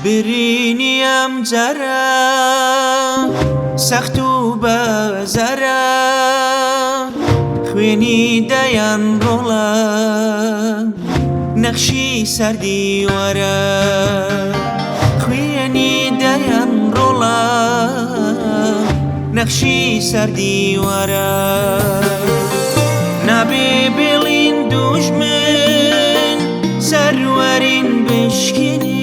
برینی ئەم جارە سەخت و بەزارە، خوێنی دەیان ڕۆڵە نەخشی سەر دیوارە، خوێنی دەیان ڕۆڵە نەخشی سەر دیوارە. نابێ بێڵین دوژمن سەروەرین بشکێنێ،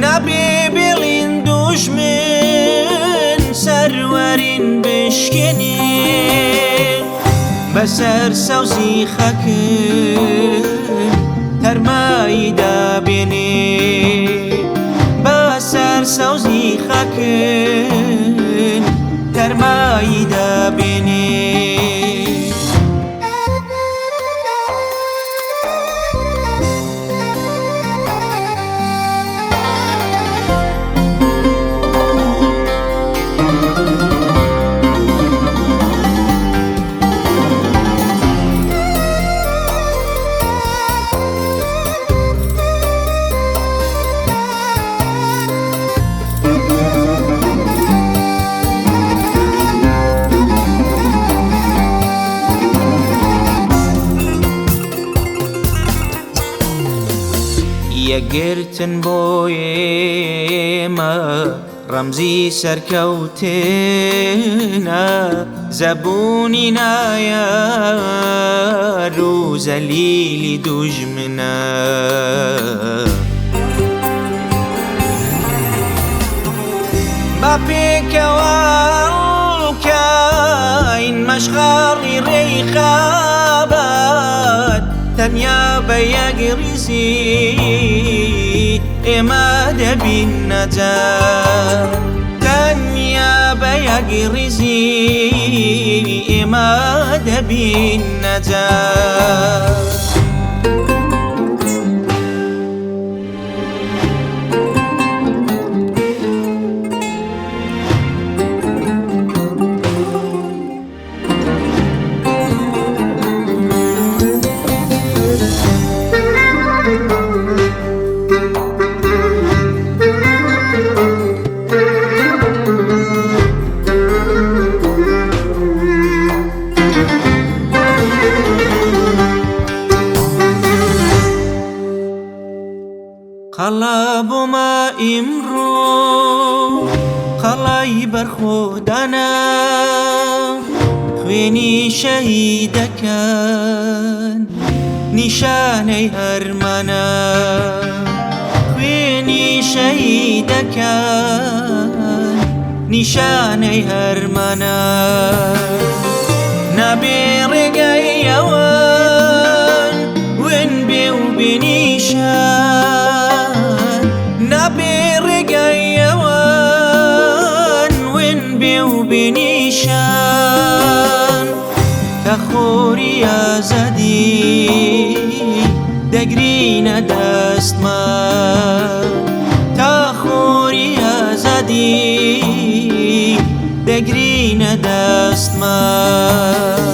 نابێ بێڵین دوژمن سەروەرین بشکێنێ، بەسەر سەوزی خەکن تەرمایی دابێنێ، بەسەر سەوزی خەکن تەرمایی دابێنێ. یەکگرتن بۆ ئێمە ڕەمزی سەرکەوتنە، زەبوونی نایار و زەلیلی دوژمنە. با پێکەوە هەڵکەین مەشخەڵی ڕێی خەبات، تەنیا بە یەک ڕیزی ئێمە دەبین نەجات، تەنیا بە یەک ڕیزی ئێمە دەبین نەجات. قەڵا بۆما ئیمڕۆ قەڵای بەرخۆدانە، خوێنی شەهیدەکان نیشانەی هەرمانە، خوێنی شەهیدەکان نیشانەی هەرمانە. نابێ ڕێگای ئەوان ون بێ و بێنیشان، نابێ ڕێگای ئەوان ون بێ و بێنیشان، تا خۆری ئازادی دەگرینە دەستمان، تا خۆری ئازادی دەگرینە دەستمان.